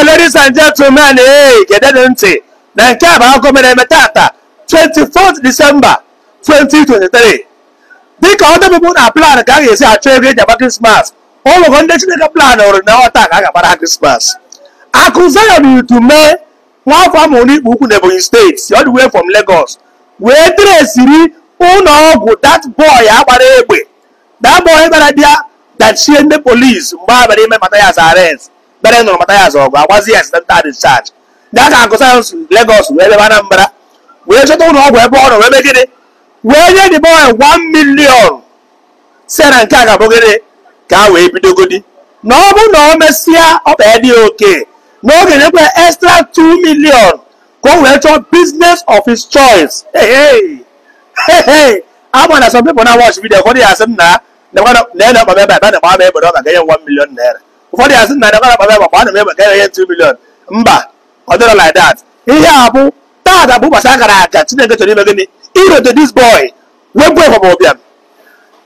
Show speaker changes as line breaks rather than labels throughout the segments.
Okay, ladies and gentlemen, hey, gedenu ntị na nke a bụ akụkọ mere eme tata 24th December 2023. Dịka ọ dịbụ na plan ka a ga-esi achọ ego eji agba Krismas, o nwego ndị Chineke plan hụrụ na ọta ka a ga-agbara ha Krismas. Akụ Zion Utume, nwaafọ amụrụ n'Ikpo Ukwu na Ebonyi steeti, all the way from Lagos, wee tresiri ụlọ ọgwụ that boy agbara egbe. That boy gbara bịa dachie ndị polisi mgbe a bịara ime Mathias arrest. Bere nụrụ Mathias ọgụ agbazi ya accidental discharge. Ndị aka Akụ Zion si Lagos wee bịa Anambra wee chọta ụlọ ọgwụ ebe ọ nọ wee mee gịnị? Wee nye the boy 1 million. Si na nke a ga-abụ gịnị ka a wee bidogodi na ọ bụ na o mesịa ọ bụ dị oke na ọ ga-enyekwa extra 2 million ka o wee chọọ business of his choice. Hey, hey, hey, ama na some people na watch video ụfọdụ ya asị m na na akpa ebe a na agba egbe na ọ ga-enye 1 million naira. Ụfọdụ ya asị na na akpa ebe a na egbe ga-enye 2 million. Mba, ọ dịrọ like that. Ihe a bụ tata bụ ụbọchị akara aka Chineke chọrọ ime gịnị? Irote this boy wepụ efọm ụbịam.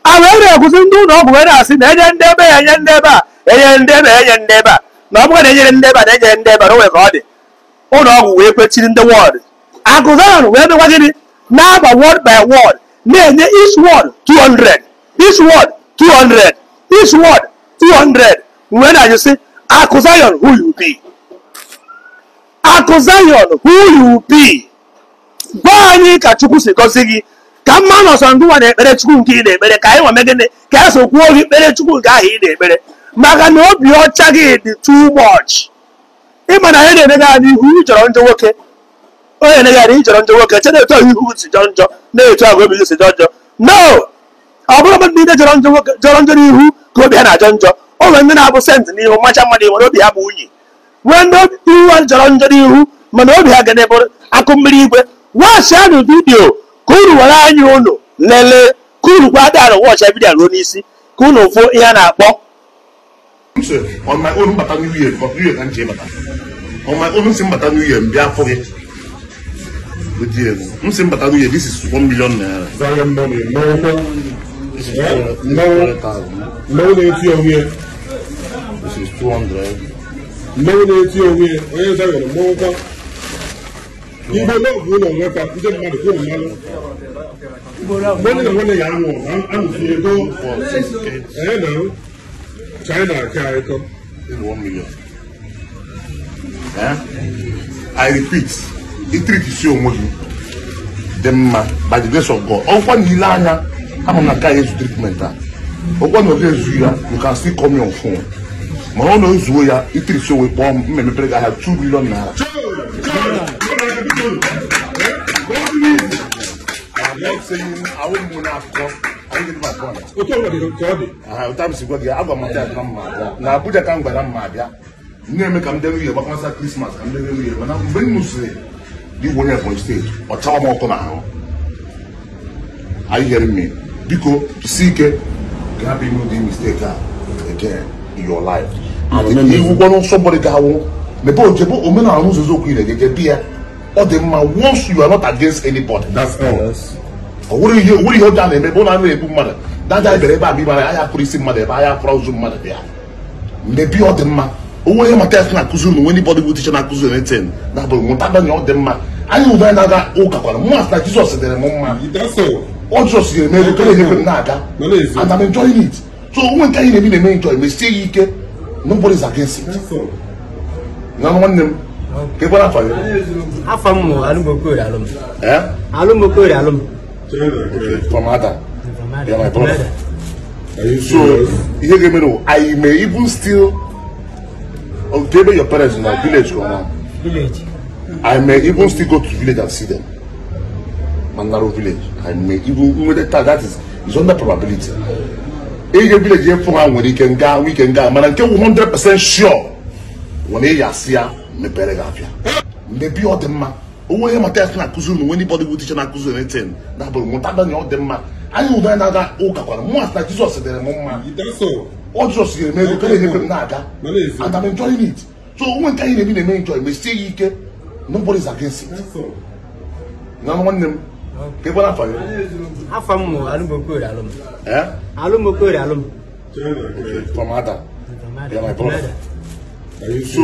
A wee na-ekwuzi ndị ụlọ ọgwụ wee na-asị na enye ndị ebe ya enye ndị ebe a enye ndị ebe a enye ndị ebe a na ọ bụrụ na enyere ndị ebe a na enyere ndị ebe a na o nwere ka ọ dị. Ụlọ ọgwụ wee kwechiri ndị wọd. Akụ Zion wee mekwa gịnị? Na-agba word by word na-enye each word 200, each word 200, each word 200. Wee na-ajụ sị, Akụ Zion, who you be? Akụ Zion, who you be? Gwa anyị ka Chukwu si gọzi gị ka mma nọsọ ngụwa na-ekpere Chukwu nke ị na-ekpere ka anyị nwa mee gịnị ka ya so kwuo gị kpere Chukwu nke ahụ ị na-ekpere maka na obi ọcha gị dị too much. Ịma na anyị na-emega anyị ihu ịjọrọ njọ nwoke, onye na-emega anyị ịjọrọ njọ nwoke che na-etu ahụ ihu si jọọ njọ na-etu ahụ obi gị si jọọ njọ. No, ọ bụrụ mmadụ niile jọrọ njọ nwoke jọrọ njọ n'ihu ka obi ha na-ajọ njọ. O nwere ndị na-abụ sent n'ihu macha mmadụ nwere obi ha bụ unyi, nwee ndị ihu ha jọrọ njọ n'ihu mana obi ha ga na-ebụrụ akụ mmiri igwe. Watchanụ vidiyo ka unu were anya unu lelee ka unu gwa adara watch vidiyo ruo n'isi ka unu fụ ihe a na-akpọ.
On my own mbata New Year, because New Year ka nche bata. On my own si mbata New Year mbịa afọ gị. M si mbata New Year, this is 1 million naira.
Zion money, this is no na-eti onwe.
This is 200.
No na-eti onwe, onye Zion mmọnwụ. Igbo love ụlọ nweta ndị mmadụ kwuru mmanụ. Mgbe na nwanne ya anwụ, anwụsi ego. Ee na China aka ịtọ.
This is 1 million. Eh? I repeat, it isi onwe gị dị mma by the grace of God. Ọkwa na ile anya ama na nke a ezu treatment a. Ọkwa na ọ ga-ezu ya, you can still call me on phone. Mana ọ na-ezuo ya, itiri onwe kpọọ m mma emepere gị ahịa 2 million naira. I'm not saying I won't move now. I get my point. Na Abuja ka m gwara mma abịa. Na-eme ka m debe ihe gbakọta Krismas ka m debe ihe mana mgbe m nụsịrị dị onye Ebonyi steeti ọ chawa m ọkụ n'ahụ. Are you hearing me? Biko jisie ike ka hapụ ime ụdị mistake a again in your life. Iwukwanụ somebody ga-awụ mebe ojebe omenala n'ụzọ eziokwu ị na-ejeje bi ya ọ dị mma once you are not against anybody.
That's all.
Ọ nwere ihe ọjọọ na-eme ebe ọ na-anaghị egbu mmadụ. Dada bịara ebe a bịa ahịa akụrụ isi mmadụ ebe ahịa akụrụ ozu mmadụ bịa. Mgbe ọ dị mma onwe ihe Mathias na-akụzi unu anybody bụ teacher na-akụzi anything na-abụghị mụta na ọ dị mma. Anyị ụdọ anyị na-aga ụka kwara mụ asị na Jizọs dịrị m mma. Ọ Jizọs nyere m ego ka na-enyekwe m na-aga and I'm enjoying it. So onwe nke anyị na-eme na-eme enjoy mesie ya ike. Nobody is against it. Na nwanne m ka ebe afọ gị?
Afọ m mụ Alụmokori Alụm.
Eh?
Alụmokori Alụm.
Okay, from Ada. You are my brother. So, ihe ga-emere I may even still okay, your parents in the village or now.
Village.
I may even still go to village and see them. Manaro village. I may even with that is under probability. Ihe village here for nwere ike nga weekend ga mana nke 100% sure when ya si ya mepere gị afịa. Mmebi ọ dị mma. Onwe ihe Mathias na-akụzi unu anybody bụ teacher na-akụzi anything na-abụghị mụta na ọ dị mma. Anyị ụdọ anyị na-aga ụka kwara mụ asị na Jizọs dịrị m mma. Ọ Jizọs nyere m ego ka na-enyekwe m na-aga and I'm enjoying it. So onwe nke anyị na-eme na-eme enjoy mesie ya ike. Nobody is against it. Na nwanne m ka ebe afọ gị?
Afọ m mụ Alụmokori Alụm.
Eh?
Alụmokori Alụm.
Okay, from Ada. You are my brother. So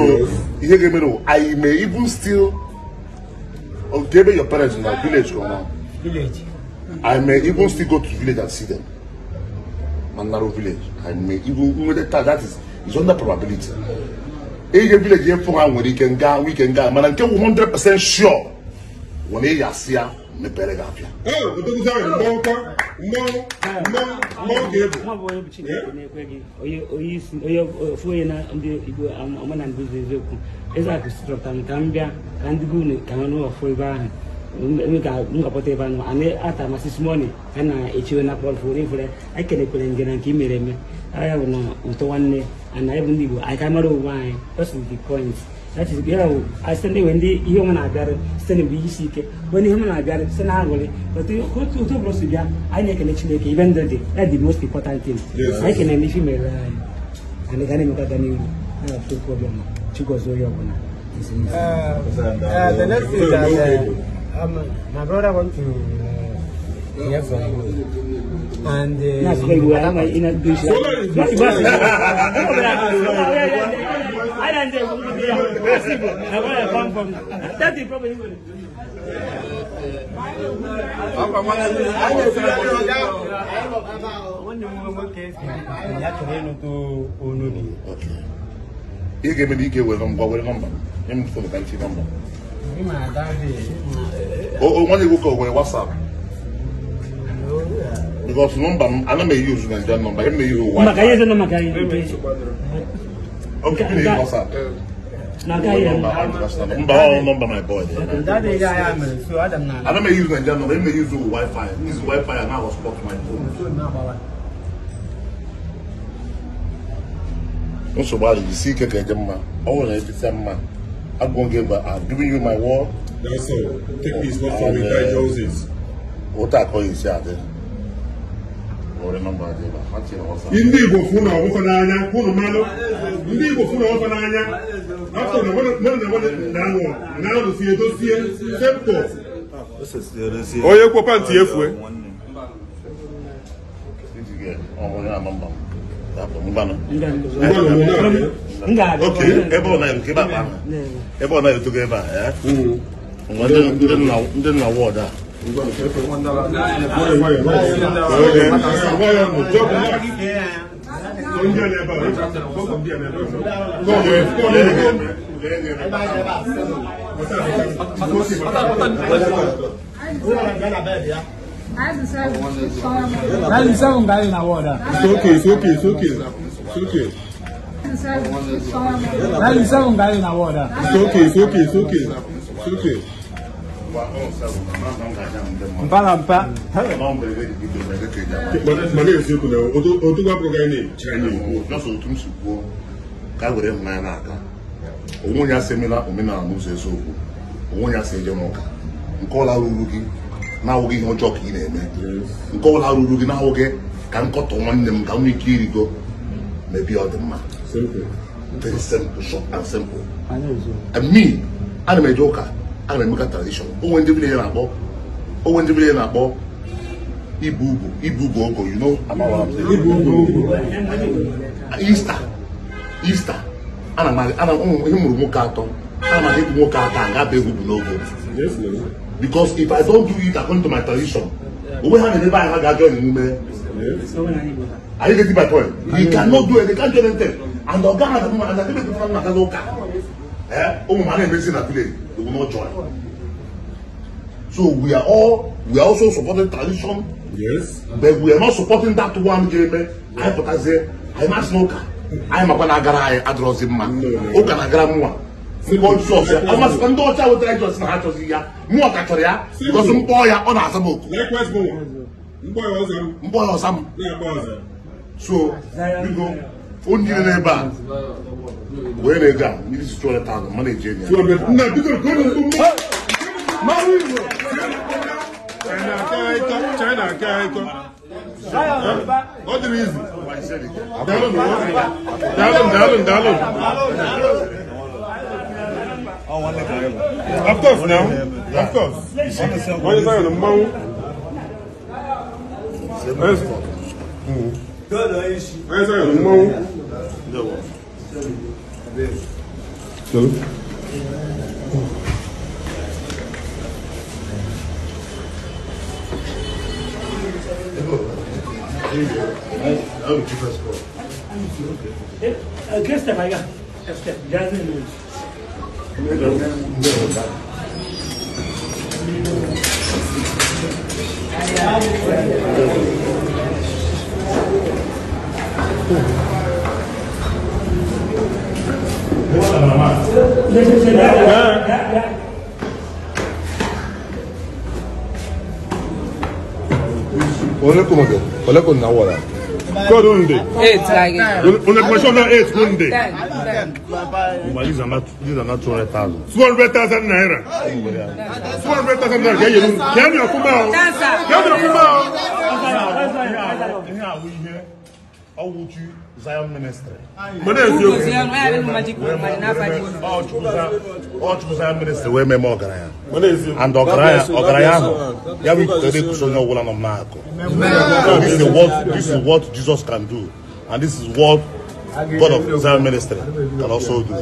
ihe ga-emere, I may even still okay, your parents in our village go now.
Village.
I may even still go to village and see them. Manaro village. I may even that is it's under probability. Eje village ye for nwere ike nga weekend ga mana nke 100% sure wona ya si ya mepere ga afia.
Eh, otogu sa mbo kwa mbo ga ebu.
Nwa bụ onye bụ Chineke na-ekwe gị onye onye isi onye ofu onye na ndị Igbo omenala bụ eziokwu. Eze akụ sịrọta m ka m bịa ka ndị gune ka m nụ ọfụ ebe ahụ. M ga-akpọta ebe ahụ anyị ata ma six money ka na-echiwe na kpọrọ fụrụ ifere anyị kelekwere nge na nke i mere eme ya bụ na ụtọ nwanne ana anyị bụ ndị Igbo anyị ka mara onwe anyị. That's the point. That is ya bụ site na ndị ihe ọma na-abịara site na mgbe isi ike bụ ihe ọma na-abịara site na aṅụrị otu ọbụla si bịa anyị na-ekele Chineke ibe ndụ dị that the most important thing. Anyị kenere n'ife mere anyị anyị ga na-emekwa ga n'ihu na ọtụtụ ọbịa Chigozie onye ọbụla.
The next is that my brother want to hear from you. And
Okay. You give me the number. Let me phone the bank number. Oh, when you go with WhatsApp. Because number I don't use Nigerian number. I may use one. Okay, WhatsApp. Number my boy. I don't use Nigerian number. I may use Wi-Fi. This is Wi-Fi and I was hotspot my phone. Nsogbu adịghị isi ike ka eje mma. Ọ nwere efesa mma. I'm going to give, I'm giving you my word.
That's all. Take this one from me, guy Joneses.
What I call you, sir.
Ndị Igbo fụ na ọgwụfọ n'anya, kwunu mmanụ. Ndị Igbo fụ na ọgwụfọ n'anya. Afọ na nwanne na anwụ, na anwụ si edozie, septo. Onye kwọ pantị efue.
Okay, ebe ọ na-eruke ebe a. Ebe ọ na-eruke ebe a, eh? Ndị nna wọd a.
It's okay, it's okay, it's okay. It's okay. It's okay, it's okay, it's okay. It's okay. Mana eziokwu na otu gwapụrụ gị na-eche
Just otu m si kwuo ka e were mmanya n'aka. Onwe onye asị emela omenala n'ụzọ eziokwu. Onwe onye asị eje n'ụka. Nke ọla ruru gị na-awụghị ihe ọjọọ ka ị na-eme. Nke ọla ruru gị na-awụghị ka nkọtọ nwanne m ka m nwee ike irigo mebi ọ dị mma. Very simple, short and simple. And me, ana m eje ụka, ana m emeka tradition. Onwe ndị village na-akpọ, onwe ndị village na-akpọ ibu ugwu, ibu ugwu ogo, you know about what I'm saying.
Ibu ugwu.
Easter, Easter. Ana m ana ihe mụrụ nwoke atọ. Ana m aga ebu nwoke atọ a ga-aba egwu bụ n'ogo.
Yes, no.
Because if I don't do it according to my tradition, onwe ha na-ebe anyị ha ga-ajọ emume.
Yes.
Are you getting my point? He cannot do it. They can't do anything. And the guy and the people from Nakazoka, eh? Oh, my name is in a village. They will not join. So we are also supporting tradition.
Yes.
But we are not supporting that one game. I put as a I must know. I am a banagara adrozima. Okanagara mua. I must undo what I would try to say. More Katoria, because some boy on Asamoku.
Likewise, boy. Boy or some.
So we go. Only the neighbor. Where they go? This is 200,000. Money, Junior.
No, because go to China, China, what the reason? Down, down, down. Of course, now. Of course. What is that? The mouth. Good. Kunde. 8 Kunde.
These are not 200,000.
200,000 naira. 200,000 naira. Can you come out? Can you come out?
Zion Ministry. Zion Ministry. We make more Ogaraya. And Ogaraya, yeah, we this is what Jesus can do, and this is what God of Zion Ministry can also do.